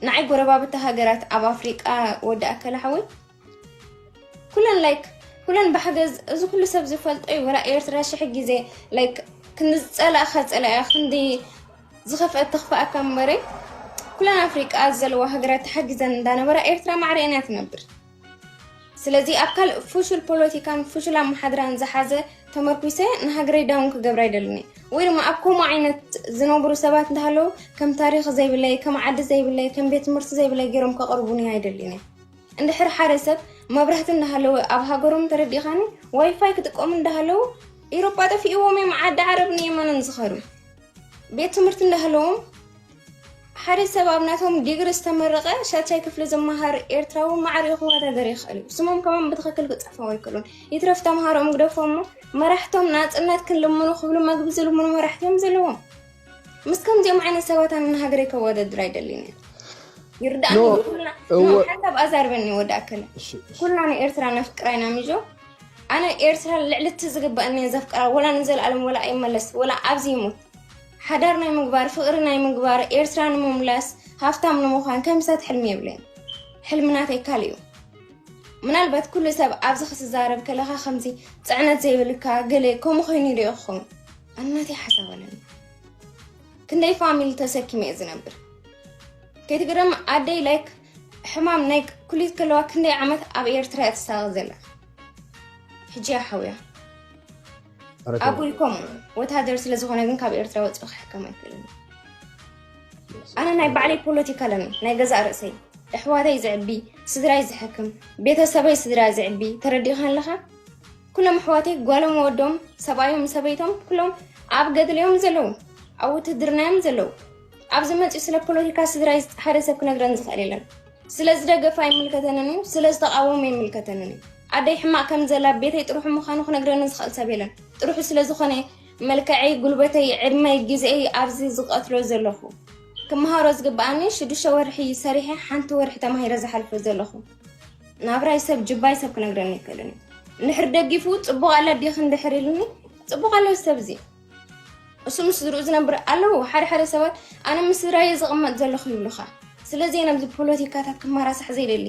ንዓይ ጎረባብቲ ሃገራት ኣብ ኣፍሪቃ ወዲ ኣከለ ሓወይ ኩለን ላይክ ኩለን ብሓገዝ እዚ ኩሉ ሰብ ዝፈልጦ እዩ። ወላ ኤርትራ ሽሕ ግዜ ላይክ ክንዲ ዝጸላእካ ጸላእያ ክንዲ ዝኸፍአት ተኽፍኣካ እምበረ ኩለን ኣፍሪቃ ዘለዋ ሃገራት ተሓጊዘን እንዳነበራ ኤርትራ ማዕረ እያ ትነብር። ስለዚ ኣብ ካልእ ፍሹል ፖለቲካን ፍሹል ኣመሓድራን ዝሓዘ ተመርኩሰ ንሃገረይ ዳውን ክገብራ ኣይደልን እየ። ወይ ድማ ኣብ ከምኡ ዓይነት ዝነብሩ ሰባት እንተሃለዉ ከም ታሪኽ ዘይብለይ፣ ከም ዓዲ ዘይብለይ፣ ከም ቤት ትምህርቲ ዘይብለይ ገይሮም ከቕርቡኒ ኣይደልን እየ። እንድሕር ሓደ ሰብ መብራህቲ እንዳሃለወ ኣብ ሃገሮም ተረዲኻኒ ዋይፋይ ክጥቀሙ እንዳሃለዉ ኢሮጳ ጠፊእዎም እዮም ዓዲ ዓረብን የመንን ዝኸዱ ቤት ትምህርቲ እንዳሃለዎም ሓደ ሰብ ኣብ ናቶም ዲግሪ ዝተመረቐ ሻድሻይ ክፍሊ ዝመሃር ኤርትራዊ ማዕረ ክወዳደር ይኽእል እዩ። ስሞም ከማን ብትኽክል ክፅሕፎም ኣይክእሉን። ይትረፍ ተምሃሮም ግደፎ እሞ መራሕቶም ናፅነት ክንልምኑ ክብሉ መግቢ ዝልምኑ መራሕቲ እዮም ዘለዎም። ምስ ከምዚኦም ዓይነት ሰባት ኣነ ንሃገረይ ከወዳድር ኣይደልን እየ። ይርዳእኒ። ኩልና ሓሳብ ኣዛርበኒ ወዲ ኣከለ። ኩልና ንኤርትራ ነፍቅራ ኢና ሚጆ። ኣነ ኤርትራ ልዕሊ እቲ ዝግበአኒ እየ ዘፍቅራ። ወላ ንዘለኣለም ወላ ኣይመለስ ወላ ኣብዚ ይሙት። ሓዳር ናይ ምግባር ፍቕሪ ናይ ምግባር ኤርትራ ንምምላስ ሃፍታም ንምዃን ከምሳት ሕልሚ የብለይን። ሕልሚ ናተይ ካልእ እዩ። ምናልባት ኩሉ ሰብ ኣብዚ ክትዛረብ ከለኻ ከምዚ ፅዕነት ዘይብልካ ገለ ከምኡ ኮይኑ ይሪኦ ክኸውን ኣናተይ ሓሳብ ኣለኒ። ክንደይ ፋሚሊ ተሰኪመ እየ ዝነብር። ከይትግረም ኣደይ ላይክ ሕማም ናይ ኩሊት ከለዋ ክንደይ ዓመት ኣብ ኤርትራ እያ ትሳቐ ዘላ። ሕጂ እያ ሓውያ። ኣቦይ ከምኡ ወታደር ስለ ዝኾነ ግን ካብ ኤርትራ ወፂኡ ክሕከም ኣይክእልን። ኣነ ናይ ባዕለይ ፖለቲካ ኣለኒ ናይ ገዛእ ርእሰይ። ኣሕዋተይ ዝዕቢ፣ ስድራይ ዝሕክም፣ ቤተሰበይ ስድራ ዝዕቢ ተረዲእኻ ኣለኻ። ኩሎም ኣሕዋተይ ጓሎም ወዶም ሰብኣዮም ሰበይቶም ኩሎም ኣብ ገድሊ እዮም ዘለዉ። ኣብ ውትድርና እዮም ዘለዉ። ኣብዚ መፂኡ ስለ ፖለቲካ ስድራይ ሓደ ሰብ ክነግረኒ ዝኽእል የለን። ስለ ዝደገፋ ኣይምልከተንን እዩ፣ ስለ ዝተቓወሙ ኣይምልከተንን እዩ። ኣደይ ሕማቕ ከም ዘላ ቤተይ ጥርሑ ምዃኑ ክነግረኒ ዝኽእል ሰብ የለን። ጥርሑ ስለ ዝኾነ መልክዐይ፣ ጉልበተይ፣ ዕድመይ፣ ግዜይ ኣብዚ ዝቐትሎ ዘለኹ። ክመሃሮ ዝግብኣኒ ሽዱሽተ ወርሒ ሰሪሐ ሓንቲ ወርሒ ተማሂረ ዝሓልፎ ዘለኹ። ናብራይ ሰብ ጅባይ ሰብ ክነግረኒ ይክእልን እዩ። እንድሕር ደጊፉ ጽቡቕ ኣላ ዲኺ እንድሕር ኢሉኒ ጽቡቕ ኣሎ እዚ ሰብ እዚ። እሱ ምስ ስድርኡ ዝነብር ኣለዉ። ሓደ ሓደ ሰባት ኣነ ምስ ስድራየ ዝቕመጥ ዘለኹ ይብሉኻ። ስለዚ እየ ነብዚ ፖለቲካታት ክመራሳሕ ዘይደሊ።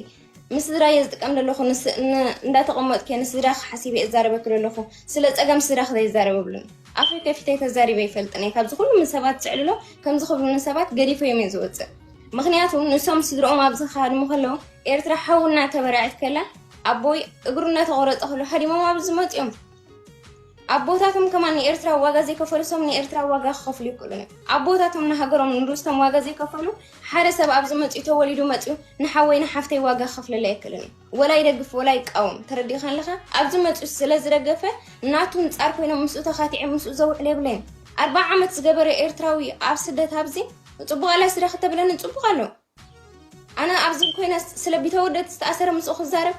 ምስ ስድራየ ዝጥቀም ዘለኹ ንስ- ን- እንዳተቐመጥኩ እየ ንስድራ ክሓሲብ እየ እዛረበኪ ዘለኹ። ስለ ጸገም ስድራኺ ዘይዛረብ የብሉን። ኣፈይ ከፊተ ተዛሪበ ይፈልጥን እየ። ካብዚ ኩሉ ምስ ሰባት ዝዕልሎ ከምዚ ክብሉ ንሰባት ገዲፈዮም እየ ዝወፅእ። ምክንያቱ ንሶም ስድርኦም ኣብዚ ክሃድሙ ከለዉ ኤርትራ ሓው እናተበርዐት ከላ ኣቦይ እግሩ እናተቆረፀ ከሎ ሃዲሞም ኣብዚ ዝመፁ እዮም። ኣቦታቶም ከማን ንኤርትራ ዋጋ ዘይከፈሉ ሶም ንኤርትራ ዋጋ ክኸፍሉ ይክእሉን እዮም። ኣቦታቶም ንሃገሮም ንርስቶም ዋጋ ዘይከፈሉ ሓደ ሰብ ኣብዚ መፅኡ ተወሊዱ መፅኡ ንሓወይ ንሓፍተይ ዋጋ ክኸፍለለይ ኣይክእልን እዩ። ወላ ይደግፍ ወላ ይቃወም ተረዲእካ ኣለኻ። ኣብዚ መፅኡ ስለ ዝደገፈ ናቱ ንፃር ኮይኖም ምስኡ ተኻቲዐ ምስኡ ዘውዕል የብለይን። ኣርባዓ ዓመት ዝገበረ ኤርትራዊ ኣብ ስደት ኣብዚ ፅቡቕ ኣላ ስዳ ክተብለኒ ፅቡቕ ኣሎ። ኣነ ኣብዚ ኮይነ ስለ ቢተወደድ ዝተኣሰረ ምስኡ ክዛረብ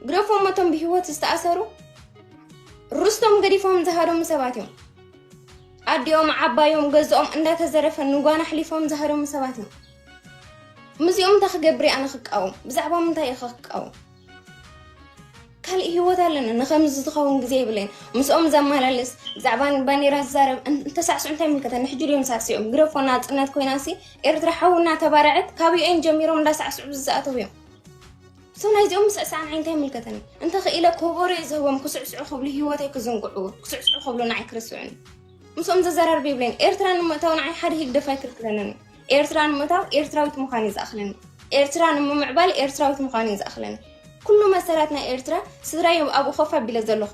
ግደፎም እቶም ብህይወት ዝተኣሰሩ ርስቶም ገዲፎም ዝሃደሙ ሰባት እዮም። ኣዲኦም ዓባዮም ገዝኦም እንዳተዘረፈ ንጓና ኣሕሊፎም ዝሃደሙ ሰባት እዮም። ምስዚኦም እንታይ ክገብር እየ ኣነ ክቃወም? ብዛዕባ ምንታይ እየ ክቃወም? ካልእ ህይወት ኣለኒ ንከምዚ ዝኸውን ግዜ የብለይን። ምስኦም ዘመላልስ ብዛዕባ ባንዴራ ዝዛረብ እንተሳዕስዑ እንታይ ይምልከተኒ? ሕጂ ድዮም ሳዕሲዑ? ግደፎ ናጽነት ኮይናሲ ኤርትራ ሓው እናተባረዐት ካብኦም ጀሚሮም እንዳሳዕስዑ ዝኣተው እዮም። እቶም ናይዚኦም ምስዕሳዕ ንዓይ እንታይ ይምልከተኒ? እንተ ክኢለ ኮቦሮ እየ ዝህቦም ክስዕስዑ ክብሉ ህይወተይ ክዝንግዑ ክስዕስዑ ክብሉ ንዓይ ክርስዑኒ። ምስኦም ዘዘራርብ የብለይን። ኤርትራ ንምእታው ንዓይ ሓደ ህግደፍ ኣይክልክለንን እዩ። ኤርትራ ንምእታው ኤርትራዊት ምዃን እዩ ዝኣኽለኒ። ኤርትራ ንምምዕባል ኤርትራዊት ምዃን እዩ ዝኣኽለኒ። ኩሉ መሰላት ናይ ኤርትራ ስድራይ ኣብኡ ኮፍ ኣቢለ ዘለኹ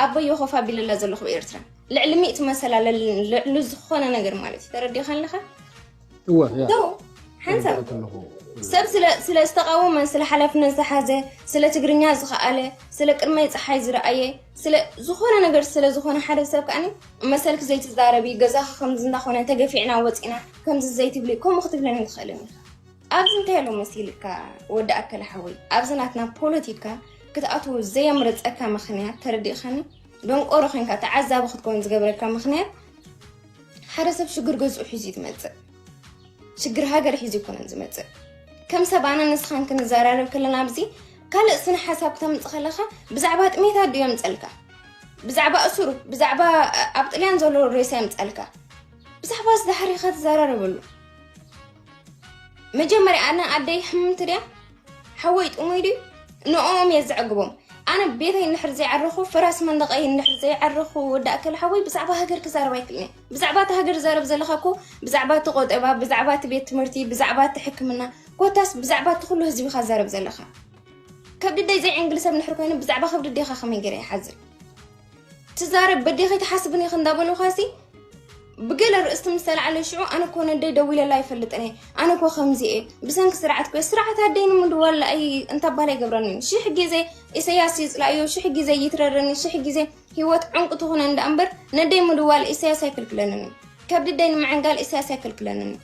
ኣቦዮ ኮፍ ኣቢለላ ዘለኹ ኤርትራ ልዕሊ ሚእቲ መሰል ኣለኒ ልዕሊ ዝኾነ ነገር ማለት እዩ። ተረዲኻ ኣለኻ? እወ ያ ዶ ሓንሳብ ኣለኹ ሰብ ስለ ስለ ዝተቃወመ ስለ ሓላፍነት ዝሓዘ ስለ ትግርኛ ዝኸኣለ ስለ ቅድመይ ፀሓይ ዝረኣየ ስለ ዝኾነ ነገር ስለ ዝኾነ ሓደ ሰብ ከኣኒ መሰልክ ዘይትዛረቢ ገዛኻ ከምዚ እንዳኾነ ተገፊዕና ወፂና ከምዚ ዘይትብሊ ከምኡ ክትብለኒ ትኽእልን ኢኻ። ኣብዚ እንታይ ኣሎ መሲልካ ወዲ ኣከለ ሓወይ ኣብዚ ናትና ፖለቲካ ክትኣትዉ ዘየምረፀካ ምኽንያት ተረዲእኻኒ ደንቆሮ ኮንካ ተዓዛቢ ክትከውን ዝገበረካ ምኽንያት ሓደ ሰብ ሽግር ገዝኡ ሒዙ እዩ ዝመፅእ። ሽግር ሃገር ሒዙ ኣይኮነን ዝመፅእ። ከም ሰብ ኣነ ንስኻን ክንዘራረብ ከለና ኣብዚ ካልእ ስነ ሓሳብ ክተምፅእ ከለኻ ብዛዕባ ጥሜታት ድዩ የምፀልካ? ብዛዕባ እሱር፣ ብዛዕባ ኣብ ጥልያን ዘሎ ሬሳ የምፀልካ? ብዛዕባ ዝዳሕሪኻ ትዘራረበሉ። መጀመርያ ኣነ ኣደይ ሕምምቲ ድያ ሓወይ ጥሙይ ድዩ ንኦም እየ ዘዕግቦም። ኣነ ቤተይ እንድሕር ዘይዓረኹ፣ ፍራስ መንደቐይ እንድሕር ዘይዓረኹ፣ ወዲ ኣከል ሓወይ ብዛዕባ ሃገር ክዛረብ ኣይክእልን እየ። ብዛዕባ እቲ ሃገር ዛረብ ዘለኻ እኮ ብዛዕባ እቲ ቆጠባ፣ ብዛዕባ እቲ ቤት ትምህርቲ፣ ብዛዕባ እቲ ሕክምና፣ ኮታስ ብዛዕባ እቲ ኩሉ ህዝቢ ኢኻ ዛረብ ዘለኻ። ከብድደይ ዘይዕንግል ሰብ እንድሕር ኮይኑ ብዛዕባ ከብድደይኻ ከመይ ገይረ ይሓዝን? ትዛረብ በዴኸይ ትሓስብን ኢኺ እንዳበሉኻ ሲ ብገለ ርእስቲ ምስ ተላዕለ ሽዑ ኣነ እኮ ነደይ ደዊለላ ኣይፈልጥን እየ፣ ኣነ እኮ ከምዚ እየ፣ ብሰንኪ ስርዓት እኮ እየ። ስርዓት ኣደይ ንምድዋል ኣይ እንተባህለ ኣይገብረኒ እዩ። ሽሕ ግዜ ኢሰያስ ይጽላእዮ፣ ሽሕ ግዜ ይትረረኒ፣ ሽሕ ግዜ ህይወት ዕንቁ ትኹነ እንዳ እምበር ነደይ ምድዋል ኢሰያስ ኣይክልክለንን እዩ። ከብድደይ ንምዕንጋል ኢሰያስ ኣይክልክለንን እዩ።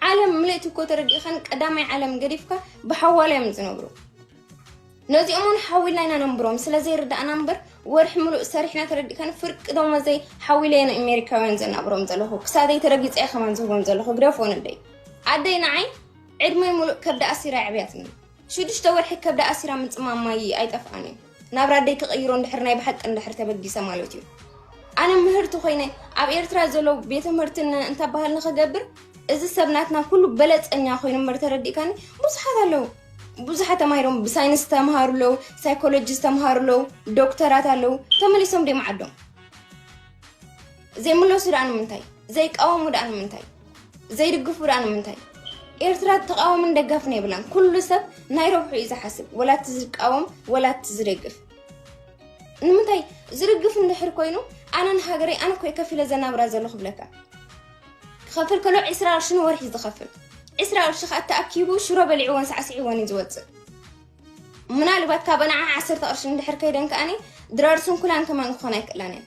ዓለም ምልእቲ እኮ ተረዲእኻን ቀዳማይ ዓለም ገዲፍካ ብሓዋላ እዮም ዝነብሩ። ነዚኦም እውን ሓዊልና ኢና ነንብሮም ስለ ዘይርዳእና እምበር ወርሒ ምሉእ ሰሪሕና ተረዲእካኒ ፍርቂ ደሞዘይ ሓዊለ እየ ንኣሜሪካውያን ዘናብሮም ዘለኹ። ክሳደይ ተረጊፀ እየ ከማን ዝህቦም ዘለኹ። ግደፎ ነደይ ኣደይ ንዓይ ዕድመይ ሙሉእ ከብዲ ኣሲራ የዕብያትኒ። ሽዱሽተ ወርሒ ከብዲ ኣሲራ ምፅማም ማይ ኣይጠፍኣን እዩ። ናብራ ኣደይ ክቕይሮ እንድሕር ናይ ብሓቂ እንድሕር ተበጊሰ ማለት እዩ። ኣነ ምህርቲ ኮይነ ኣብ ኤርትራ ዘሎ ቤት ትምህርትን እንተባህል ንኽገብር እዚ ሰብ ናትና ኩሉ በለፀኛ ኮይኑ እምበር ተረዲእካኒ ብዙሓት ኣለዉ። ብዙሓት ተማሂሮም ብሳይንስ ተምሃሩ ኣለዉ፣ ሳይኮሎጂ ዝተምሃሩ ኣለዉ፣ ዶክተራት ኣለዉ። ተመሊሶም ድዮም ዓዶም? ዘይምለሱ ደኣ ንምንታይ? ዘይቃወሙ ደኣ ንምንታይ? ዘይድግፉ ደኣ ንምንታይ? ኤርትራ ተቃዋምን ደጋፍን የብላን። ኩሉ ሰብ ናይ ረብሑ እዩ ዝሓስብ፣ ወላ እቲ ዝቃወም ወላ እቲ ዝደግፍ። ንምንታይ ዝድግፍ እንድሕር ኮይኑ ኣነ ንሃገረይ ኣነ እኮ ከፊለ ዘናብራ ዘለኹ ብለካ። ክኸፍል ከሎ ዕስራ ቅርሺ ንወርሒ ዝኸፍል። ዕስራ ቅርሺ ከዓ ተኣኪቡ ሽሮ በሊዕዎን ሳዕስዒዎን እዩ ዝወፅእ። ምናልባት ካብ ንዓ ዓሰርተ ቅርሺ እንድሕር ከይደን ከኣኒ ድራር ስንኩላን ከማን ክኾን ኣይክእላን እየን።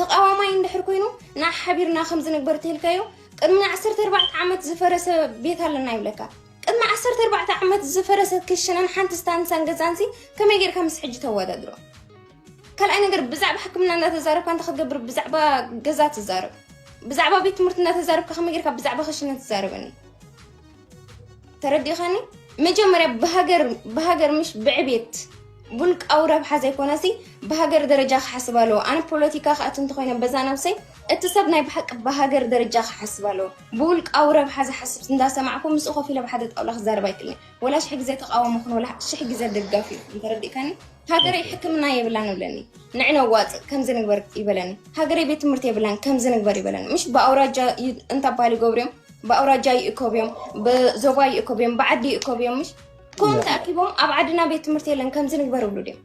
ተቃዋማይ እንድሕር ኮይኑ ንዓ ሓቢርና ከምዚ ንግበር ተልካዮ ቅድሚ ዓሰርተ ኣርባዕተ ዓመት ዝፈረሰ ቤት ኣለና ይብለካ። ቅድሚ ዓሰርተ ኣርባዕተ ዓመት ዝፈረሰት ክሽነን ሓንቲ ስታንሳን ገዛንሲ ከመይ ጌርካ ምስ ሕጂ ተወዳድሮ? ካልኣይ ነገር ብዛዕባ ሕክምና እንዳተዛረብካ እንታይ ክትገብር ብዛዕባ ገዛ ትዛረብ? ብዛዕባ ቤት ትምህርቲ እንዳተዛረብካ ከመይ ጌርካ ብዛዕባ ክሽነ ትዛረበኒ? ተረዲኻኒ? መጀመርያ ብሃገር ብሃገር ምሽ ብዕቤት ብውልቃዊ ረብሓ ዘይኮነሲ ብሃገር ደረጃ ክሓስብ ኣለዎ። ኣነ ፖለቲካ ክኣቱ እንተኮይነ በዛ ነብሰይ እቲ ሰብ ናይ ብሓቂ ብሃገር ደረጃ ክሓስብ ኣለዎ። ብውልቃዊ ረብሓ ዝሓስብ እንዳሰማዕኩ ምስኡ ኮፍ ኢለ ብሓደ ጣውላ ክዛረብ ኣይክእልን። ወላ ሽሕ ግዜ ተቃወሞ ኩን ወላ ሽሕ ግዜ ደጋፊ ይኩን ተረዲእካኒ? ሃገረይ ሕክምና የብላን እብለኒ። ንዕነ ዋፅእ ከምዚ ንግበር ይበለኒ። ሃገረይ ቤት ትምህርቲ የብላን ከምዚ ንግበር ይበለኒ። ምሽ ብኣውራጃ ዩ- እንተባል ይገብርዮም ብኣውራጃ ይእከብዮም፣ ብዞባ ይእከብዮም፣ ብዓዲ ይእከብዮም። ምሽ ከም ተኣኪቦም ኣብ ዓድና ቤት ትምህርቲ የለን ከምዚ ንግበር ይብሉ ድዮም?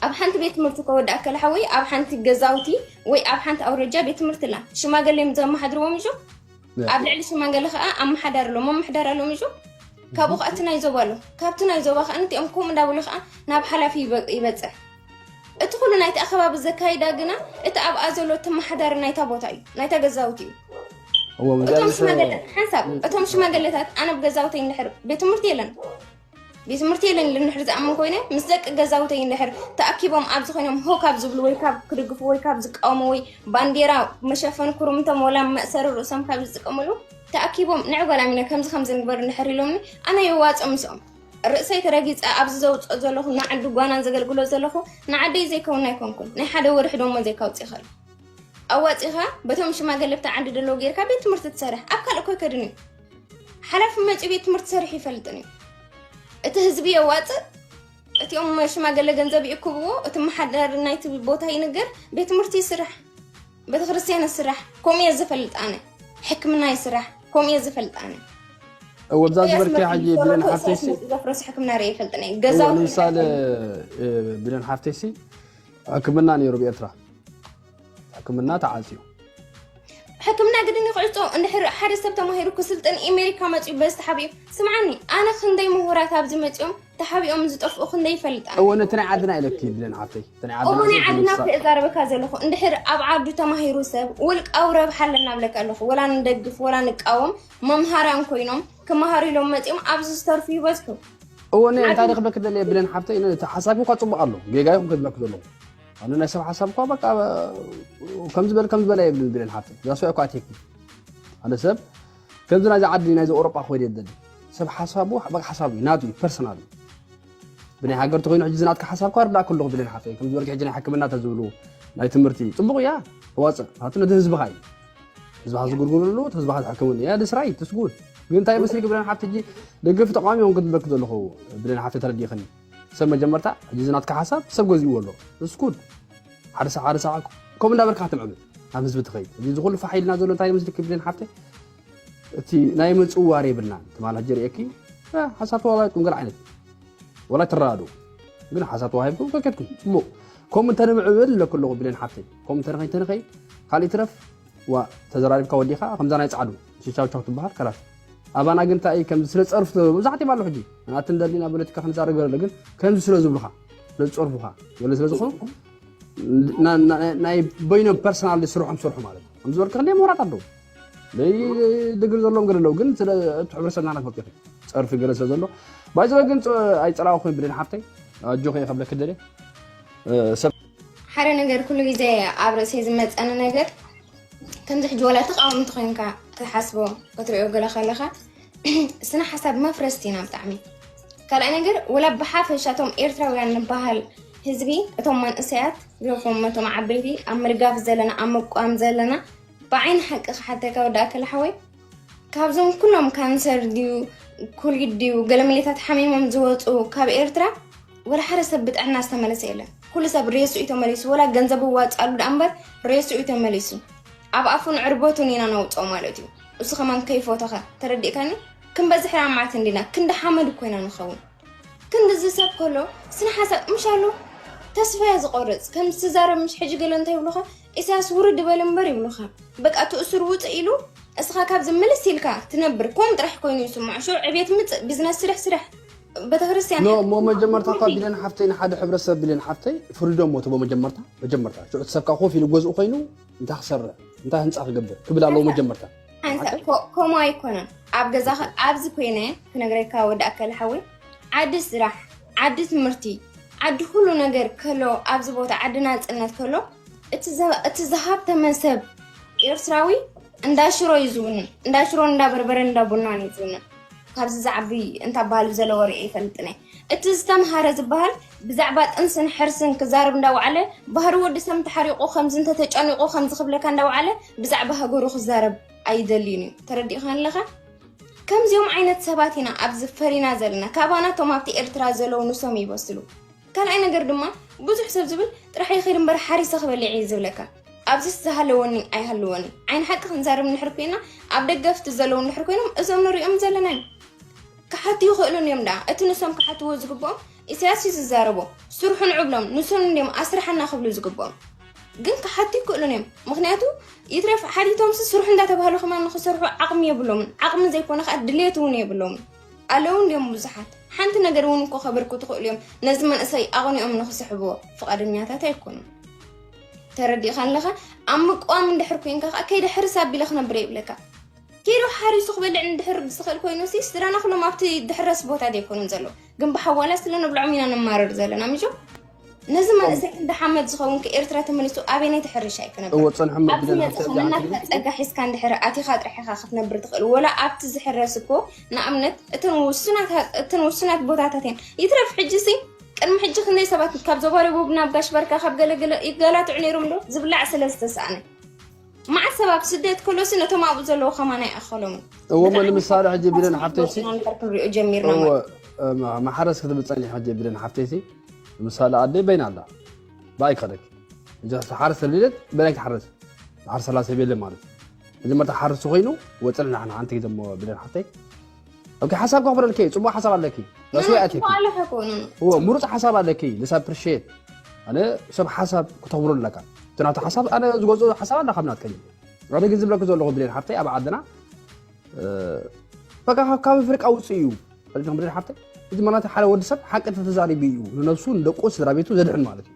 ኣብ ሓንቲ ቤት ትምህርቲ ከወዲ ኣከለ ሓወይ ኣብ ሓንቲ ገዛውቲ ወይ ኣብ ሓንቲ ኣውረጃ ቤት ትምህርቲ ኣላ። ሽማገሌ እዮም ዘመሓድርዎም እሾ። ኣብ ልዕሊ ሽማገሌ ከዓ ኣመሓዳሪ ኣሎ፣ ምምሕዳር ኣሎ እሾ። ካብኡ ከዓ እቲ ናይ ዞባ ኣሎ። ካብቲ ናይ ዞባ ከዓ ንቲኦም ከምኡ እንዳበሉ ከዓ ናብ ሓላፊ ይበ- ይበፅሕ። እቲ ኩሉ ናይቲ ኣኸባቢ ዘካይዳ ግና እቲ ኣብኣ ዘሎ ተመሓዳሪ ናይታ ቦታ እዩ፣ ናይታ ገዛውቲ እዩ። እዎም እዚኣ እቶም ዝሰ- ሽማገለ ሓንሳብ እቶም ሽማገለታት ኣነ ብገዛውተይ እንድሕር ቤት ትምህርቲ የለን ቤት ትምህርቲ የለን ኢሉ እንድሕር ዝኣምን ኮይነ ምስ ደቂ ገዛውተይ እንድሕር ተኣኪቦም ኣብዚ ኮይኖም ሆ ካብ ዝብሉ ወይ ካብ ክድግፉ ወይ ካብ ዝቃወሙ ወይ ባንዴራ መሸፈኒ ኩርምቶም ወላ መእሰሪ ርእሶም ካብ ዝጥቀምሉ ተኣኪቦም ንዕ ጓል ኣሚነ ከምዚ ከምዚ ንግበር እንድሕር ኢሎምኒ ኣነ የዋፅእ ምስኦም ርእሰይ ተረጊፀ ኣብዚ ዘውፅኦ ዘለኹ ንዓዲ ጓናን ዘገልግሎ ዘለኹ ንዓደይ ዘይከውን ኣይኮንኩን ናይ ሓደ ወርሒ ደሞዘይ ከውፅእ ይኽእል ኣዋፂኻ በቶም ሽማገለ ብቲ ዓዲ ደለዉ ጌርካ ቤት ትምህርቲ ትሰርሕ ኣብ ካልእ እኮ ኣይከድን እዩ ሓላፊ መፂኡ ቤት ትምህርቲ ሰሪሑ ይፈልጥን እዩ እቲ ህዝቢ የዋፅእ እቲኦም ሽማገለ ገንዘብ ይእክብዎ እቲ መሓደር ናይቲ ቦታ ይንገር ቤት ትምህርቲ ይስራሕ ቤተክርስትያን ይስራሕ ከምኡ እየ ዝፈልጥ ኣነ ሕክምና ይስራሕ ከምኡ እየ ዝፈልጥ ኣነ እወ ብዛ ዝበልከ ሕጂ ብለን ሓፍተይሲ ዘፍረስ ሕክምና ርእ ይፈልጥ ናይ ገዛው ንምሳሌ ብለን ሓፍተይሲ ሕክምና ነይሩ ብኤርትራ ሕክምና ተዓፅዩ ሕክምና ግድን ይክዕፆ እንድሕር ሓደ ሰብ ተማሂሩ ክስልጥን ኤሜሪካ መፅዩ በዚ ተሓቢኡ ስምዓኒ ኣነ ክንደይ ምሁራት ኣብዚ መፅኦም ተሓቢኦም ዝጠፍኡ ክንደይ ይፈልጥ ኣነ እወ ነቲ ናይ ዓድና ኢለኪ ብለን ሓፍተይ እቲ ናይ ዓድና እሞ ናይ ሰብ ዓድና ንሳ- እኮ እዛረበካ ዘለኹ እንድሕር ኣብ ዓዱ ተማሂሩ ሰብ ውልቃዊ ረብሓ ኣለና ብለካ ኣለኹ ወላ ንደግፍ ወላ ንቃወም መምሃራን ኮይኖም ክመሃሩ ኢሎም መፂኦም ኣብዚ ዝተርፉ ይበዝሑ እወ ነ እንታይ ክብለክ ደለ ብለን ሓፍተይ ነ- እቲ ሓሳብ እኳ ፅቡቅ ኣሎ ጌጋ ይኹን ክብለክ ዘለኹ ኣነ ናይ ሰብ ሓሳብ እኳ በቃ ከም ዝበል ከም ዝበለ የብልን ብለን ሓፍተይ እዛ ሰው እኳ ኣትየኪ ኣነ ሰብ ከምዚ ናይዚ ዓዲ ናይዚ ኤውሮጳ ክወድ የደሊ ሰብ ሓሳቡ በቃ ሓሳቡ እዩ ናቱ እዩ ፐርሰናል እዩ ብናይ ሃገር ተኮይኑ ሕጂ ዝናትካ ሓሳብ ኳ ርዳእ ከለኹ ብለን ሓፍተይ ከም ዝበልክ ሕጂ ናይ ሕክምና ተዝብሉ ናይ ትምህርቲ ፅቡቅ እያ ተዋፅእ ናቱ ነቲ ህዝብኻ እዩ ህዝብኻ ዝጉርጉርሉ እቲ ህዝብኻ ዝሕክምሉ እያ ደስራይ ትስጉድ ግን እንታይ መስልኪ ብለን ሓፍቲ፣ ሕጂ ደገፍ ተቃዋሚ ሆንክ ትብለክ ዘለኹ ብለን ሓፍቲ፣ ተረዲእኽኒ። ሰብ መጀመርታ ሕጂ ዝናትካ ሓሳብ ሰብ ገዚእዎ ኣሎ። እስኩድ ሓደ ሰ ሓደ ሰ ከምኡ እንዳበልካ ትምዕብል ናብ ህዝቢ ትኸይድ። እዚ ዝኹሉ ፋሕ ኢልና ዘሎ እንታይ መስልኪ ብለን ሓፍቲ፣ እቲ ናይ ምጽዋር የብልናን። ትማል ሕጂ ርእየኪ ሓሳብ ተዋላ ቁምገል ዓይነት ወላ ትረዳዱ። ግን ሓሳብ ተዋሂብኩም ከከድኩም ጽቡቕ። ከምኡ እንተንምዕብል ለኩ ኣለኹ ብለን ሓፍተይ፣ ከምኡ እንተንኸይ እንተንኸይ ካልእ ትረፍ፣ ዋ ተዘራሪብካ ወዲኻ። ከምዛ ናይ ጻዕዱ ሽቻውቻው ትበሃል ከላስ። ኣባና ግን እንታይ ከም ስለ ጸርፍ መብዛሕትኦም ኣለዉ። ሕጂ ንኣትን ደሊና ፖለቲካ ክንዛረብ ገለ ግን ከምዚ ስለ ዝብሉኻ፣ ስለ ዝጸርፉኻ፣ ወለ ስለ ዝኾኑ ናይ በይኖም ፐርሰናል ስርሖም ሰርሑ ማለት እዩ። ከምዚ በልካ ክንደይ ምሁራት ኣለዉ። ደይ ድግሪ ዘለዎም ገለ ኣለዉ፣ ግን ስለ እቲ ሕብረተሰብና ናትፈልጡ ኢኺ። ጸርፊ ገለ ስለ ዘሎ ባይዘወ ግን ኣይጸላእኹን ብሌን ሓፍተይ፣ ኣጆኺ እየ ከብለኪ ደልየ። ሰብ ሓደ ነገር ኩሉ ግዜ ኣብ ርእሰይ ዝመፀኒ ነገር ከምዚ ሕጂ ወላ ተቃወምቲ ኮይንካ ክትሓስቦ ክትሪኦ ገለ ከለካ ስነ ሓሳብ መፍረስቲ ኢና ብጣዕሚ። ካልኣይ ነገር ወላ ብሓፈሻ እቶም ኤርትራውያን ንበሃል ህዝቢ እቶም መንእሰያት ይኹን እቶም ዓበይቲ ኣብ ምድጋፍ ዘለና ኣብ ምቋም ዘለና ብዓይኒ ሓቂ ክሓተካ ወዲ ኣከለ ሓወይ ካብዞም ኩሎም ካንሰር ድዩ ኮሊድ ድዩ ገለመሌታት ሓሚሞም ዝወፁ ካብ ኤርትራ ወላ ሓደ ሰብ ብጥዕና ዝተመለሰ የለን። ኩሉ ሰብ ሬሱ እዩ ተመሊሱ። ወላ ገንዘብ እዋፃሉ ደኣ እምበር ሬሱ እዩ ተመሊሱ። ኣብ ኣፉን ዕርበቱን ኢና ነውፅኦ ማለት እዩ። እሱ ከማን ከይፎተኸ ተረዲእካኒ? ክንበዝሕ ኢና መዓት እንዲና ክንዲ ሓመድ እኮ ኢና ንኸውን። ክንድዚ ሰብ ከሎ ስነ ሓሳብ ምሽ ኣሎ ተስፋ እያ ዝቆርፅ። ከም ዝዛረብ ምሽ ሕጂ ገለ እንታይ ይብሉኻ ኢሳያስ ውርድ በል እምበር ይብሉኻ። በቃ እቲ እሱር ውፅእ ኢሉ እስኻ ካብ ዝምልስ ኢልካ ትነብር ከም ጥራሕ ኮይኑ ይስምዖ። ሽዑ ዕቤት ምፅእ ቢዝነስ ስርሕ ስርሕ ቤተክርስትያን ኖ እሞ መጀመርታ እኳ ቢለን ሓፍተይ ንሓደ ሕብረተሰብ ቢለን ሓፍተይ ፍሪዶም ሞ ትቦ መጀመርታ መጀመርታ ሽዑ እቲ ሰብካ ኮፍ ኢሉ ገዝኡ ኮይኑ እንታይ ክሰርሕ እንታይ ህንፃ ክገብር ክብል ኣለዎ መጀመርታ ሓንሳብ ኮ- ከምኡ ኣይኮነን። ኣብ ገዛኸ ኣብዚ ኮይነ ክነግረካ ወዲ ኣከል ሓወይ ዓዲ ስራሕ ዓዲ ትምህርቲ ዓዲ ኩሉ ነገር ከሎ ኣብዚ ቦታ ዓዲ ናፅነት ከሎ እቲ ዘ- እቲ ዝሃብተመ ሰብ ኤርትራዊ እንዳ ሽሮ እዩ ዝውንን እንዳ ሽሮ እንዳ በርበረ እንዳ ቡናን እዩ ዝውንን። ካብዚ ዝዓቢ እንታ በሃሉ ዘለዎ ርኤ ይፈልጥን እየ። እቲ ዝተምሃረ ዝበሃል ብዛዕባ ጥንስን ሕርስን ክዛረብ እንዳወዓለ ባህሪ ወዲ ሰብ እንተሓሪቑ ከምዚ እንተተጨኒቑ ከምዚ ክብለካ እንዳወዓለ ብዛዕባ ሃገሩ ክዛረብ ኣይደልይን እዩ። ተረዲእኻ ኣለኻ? ከምዚኦም ዓይነት ሰባት ኢና ኣብዚ ፈሪና ዘለና። ካባና እቶም ኣብቲ ኤርትራ ዘለዉ ንሶም ይበስሉ። ካልኣይ ነገር ድማ ብዙሕ ሰብ ዝብል ጥራሕ ይኸይድ እምበር ሓሪሰ ክበልዕ እየ ዝብለካ። ኣብዚስ ዝሃለወኒ ኣይሃልወኒ ዓይኒ ሓቂ ክንዛረብ እንድሕር ኮይና ኣብ ደገፍቲ ዘለዉ እንድሕር ኮይኖም እዞም ንሪኦም ዘለና እዮም። ክሓቱ ይኽእሉን እዮም ደኣ እቲ ንሶም ክሓትዎ ዝግብኦም ኢሳያስ እዩ ዝዛረቦ። ስርሑ ንዑ ብሎም ንሶም እንድዮም ኣስርሓና ክብሉ ዝግብኦም። ግን ክሓቱ ይክእሉን እዮም ምክንያቱ ይትረፍ ሓቲቶምሲ ስርሑ እንዳተባህሉ ከማን ንክሰርሑ ዓቕሚ የብሎምን ዓቕሚ ዘይኮነ ከዓ ድሌት እውን የብሎምን ኣለዉ እንድዮም ብዙሓት ሓንቲ ነገር እውን እኮ ከበርኩ ትኽእሉ እዮም ነዚ መንእሰይ ኣቕኒኦም ንክስሕብዎ ፍቓደኛታት ኣይኮኑን ተረዲእካ ኣለኻ ኣብ ምቅዋም እንድሕር ኮይንካ ከዓ ከይደ ሕርስ ኣቢለ ክነብር የብለካ ኪዶ ሓሪሱ ክበልዕ እንድሕር ዝኽእል ኮይኑ ሲ ስድራና ኩሎም ኣብቲ ድሕረስ ቦታ ዘይኮኑን ዘሎ ግን ብሓዋላ ስለ ንብልዖም ኢና ንማረር ዘለና ምጆ ነዚ መንእሰይ ክንዲ ሓመድ ዝኸውን ከ ኤርትራ ተመሊሱ ኣበይ ናይ ትሕርሻ እዩ ክነብር እወ፣ ጸንሑ እሞ ኣብዚ ቢለን መጽኻ ሓፍተይ፣ እናትካ ጸጋ ሒዝካ እንድሕር ኣቲኻ ጥራሕ ኢኻ ክትነብር ትኽእል ወላ ኣብቲ ዝሕረስ እኮ ንኣብነት እተን ውሱናት እተን ውሱናት ቦታታት እየን ይትረፍ ሕጂ ሲ ቅድሚ ሕጂ ክንደይ ሰባት ካብ ዞባ ደቡብ ናብ ጋሽ ባርካ ካብ ገለገለ ይጋላትዑ ነይሮም ዶ ዝብላዕ ስለ ዝተሰኣነ መዓት ሰብ ኣብ ስደት ከሎሲ ነቶም ኣብኡ ዘለዉ ከማና ይኣኸሎምን እወ እሞ ንምሳሌ ሕጂ ቢለን ሓፍተይሲ ክንሪኦ ጀሚርና እወ ማለት ማሕረስ ክትብል ጸኒሕ ሕጂ ቢለን ሓፍተይሲ ንምሳሌ ኣደይ በይና ኣላ ብኣይ ክኸደክ ሕጂ ሓረስ ተልለት በላይ ትሓረስ ሓርሰላ ሰብ የለ ማለት መጀመርታ ሓርስ ኮይኑ ወፅን ንዓና ሓንቲ ግዜ እሞ ቢለን ሓፍተይ ኦኬ ሓሳብ ከኽብረልኪ እየ ፅቡቅ ሓሳብ ኣለኪ ራስወይ ኣትኪ ባለ ሐኮኑ እዎ ምሩፅ ሓሳብ ኣለኪ let's appreciate ኣነ ሰብ ሓሳብ ክተኽብሮ ኣለካ እቲ ናቱ ሓሳብ ኣነ ዝገዝኦ ሓሳብ ኣለ ካብ ናትከ ኣነ ግን ዝብለኪ ዘለኹ ብሌን ሓፍተይ ኣብ ዓድና በቃ ካብ ኣፍሪቃ ውፅእ እዩ ፈሊጥኩም ብሌን ሓፍተይ እዚ ማለት ሓደ ወዲ ሰብ ሓቂ ተተዛሪቡ እዩ ንነብሱ ንደቁ ስድራ ቤቱ ዘድሕን ማለት እዩ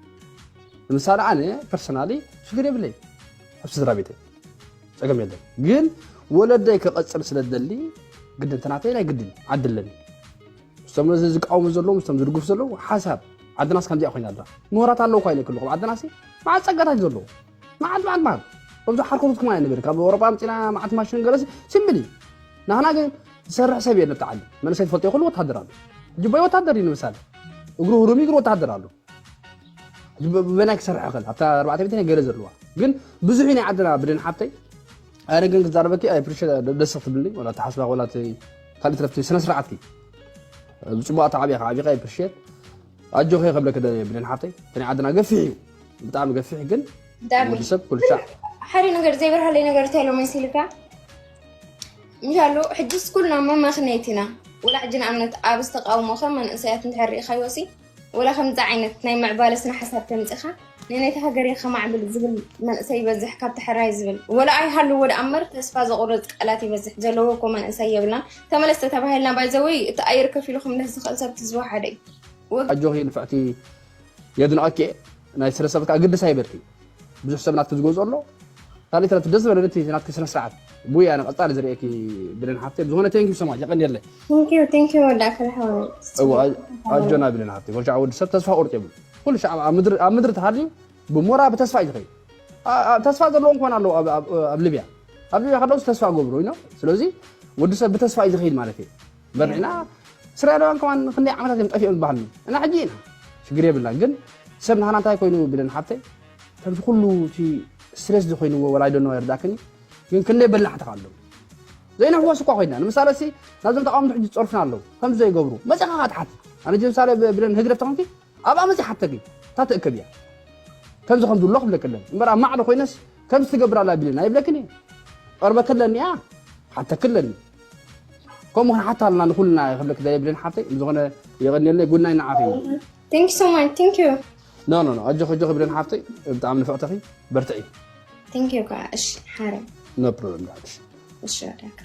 ንምሳሌ ኣነ personally ሽግር የብለይ ኣብ ስድራ ቤተይ ጸገም የለን ግን ወለደይ ክቐጽል ስለ ደሊ ግድን ተናተይ ናይ ግድን ዓዲ ኣለኒ ምስቶም ነዚ ዝቃወሙ ዘለዉ ምስቶም ዝድግፉ ዘለዉ ሓሳብ ዓድናስ ከምዚኣ ኮይና ኣላ ምሁራት ኣለዉ እኳ ኢለ ክልኹም ዓድናሲ መዓት ጸጋታት ዘለዉ መዓት መዓት መዓት ከምዚ ሓርኮቶት ከማ ንብል ካብ ኣውሮጳ ኣምጺና መዓት ማሽን ገለሲ ሲምፕል እዩ ናህና ግን ዝሰርሕ ሰብ የለ ብትዓሊ መንእሰይ ትፈልጦ ይኽእሉ ወታደር ኣሎ ጅቦይ ወታደር እዩ ንምሳሌ እግሩ ህሩም እግሩ ወታደር ኣሎ ብመናይ ክሰርሕ ይኽእል ኣብታ ኣርባዕተ ቤት ገለ ዘለዋ ግን ብዙሕ ናይ ዓድና ብደን ሓብተይ ኣነ ግን ክዛረበኪ ኣይ ኣፕሪሼት ደስ ክትብልኒ ወላ ተሓስባ ወላ እቲ ካልእ ትረፍቲ ስነ ስርዓትኪ ብፅቡቅ ተዓቢኻ ዓቢኻ ኣይ ኣፕሪሼት ኣጆኺ ከብለኪ ደልየ ብሌን ሓፍተይ ተናይ ዓድና ገፊሕ እዩ ብጣዕሚ ገፊሕ ግን ዳሚ ወዲ ሰብ ኩሉ ሻዕ ሓደ ነገር ዘይበርሃለይ ነገር እንታይ ኢሎም መሲልካ ምሻሉ ሕጅስ ኩልና መማኽነይቲ ኢና ወላ ሕጂ ንኣብነት ኣብ ዝተቃውሞ ከም መንእሰያት እንድሕር ርኢኻዮ ሲ ወላ ከምዚ ዓይነት ናይ ምዕባለ ስነ ሓሳብ ተምፅኻ ንነይቲ ሃገር ከማዕብል ዝብል መንእሰይ ይበዝሕ ካብ ተሐራይ ዝብል ወላ ኣይሃልዎ ደኣ እምበር ተስፋ ዘቑርፅ ቃላት ይበዝሕ ዘለዎ እኮ መንእሰይ የብልና ተመለስ ተተባሂልና ባይዘወይ እቲ ኣየር ከፊሉ ክምለስ ዝኽእል ሰብ ትዝዋ ሓደ እዩ ኣጆኺ ንፍዕቲ የድንቐኪ እየ ናይ ስነ ሰብ ከዓ ግድስ ኣይበልኪ ብዙሕ ሰብ ናትኪ ዝገዝኦ ኣሎ ካልእ ተረት ደስ ዝበለ ነቲ ናትኪ ስነ ስርዓት ቡይ ኣነ ቀፃሊ ዝርእየኪ ብለን ሓፍተይ ብዝኾነ thank you so much የቐንየለይ ቴንኪዩ ቴንኪዩ ወዳ ኣከለ ሓወይ እዋ ኣጆና ብለን ሓፍተይ ወልሻ ወዲ ሰብ ተስፋ ቁርጥ የብሉ ኩሉ ሻዕ ኣብ ምድሪ ኣብ ምድሪ ተሃልዩ ብሞራ ብተስፋ እዩ ዝኸይድ ኣ- ኣ- ተስፋ ዘለዎም ኮን ኣለዉ ኣብ- ኣብ ኣብ ሊብያ ኣብ ሊብያ ከለውስ ተስፋ ገብሩ ይኖ ስለዚ ወዲ ሰብ ብተስፋ እዩ ዝኸይድ ማለት እዩ በርዒና እስራኤላውያን ከማን ክንደይ ዓመታት እዮም ጠፊኦም ዝበሃሉ እና ሕጂ ኢና ሽግር የብልና ግን ሰብ ንሃና እንታይ ኮይኑ ብለን ሓብተይ ከምዚ ኩሉ እቲ ስትሬስ ዝኾይንዎ ወላ ኣይደኖ የርዳክኒ ግን ክንደይ በላሕቲ ኣለዉ ዘይነሕወስ እኳ ኮይና ንምሳሌ ሲ ናብዞም ተቃወምቲ ሕጂ ዝፀርፉና ኣለዉ ከምዚ ዘይገብሩ መፂኻ ካትሓት ኣነ ጂ ምሳሌ ብለን ህግደፍ ተኾንኪ ኣብኣ መፂ ሓተኪ እታ ትእከብ እያ ከምዚ ከም ዝሎ ክብለክለን እምበር ኣብ ማዕዶ ኮይነስ ከምዚ ትገብር ኣላ ቢለን ኣይብለክን እየ ቀርበክለኒ እያ ሓተክለኒ ከምኡ ክንሓታ ኣለና ንኩልና ክብለክ ደየ ብለን ሓፍተይ ዝኾነ የቐንየለይ ጉናይ ንዓኺ እዩ Thank you so much. Thank you. ኖ ኖ ኖ ኣጆኺ ኣጆኺ ብለን ሓፍተይ ብጣዕሚ ንፍዕተኺ በርትዒ Thank you ከዓ እሺ ሓረ no problem ዳሽ እሺ ወዳክ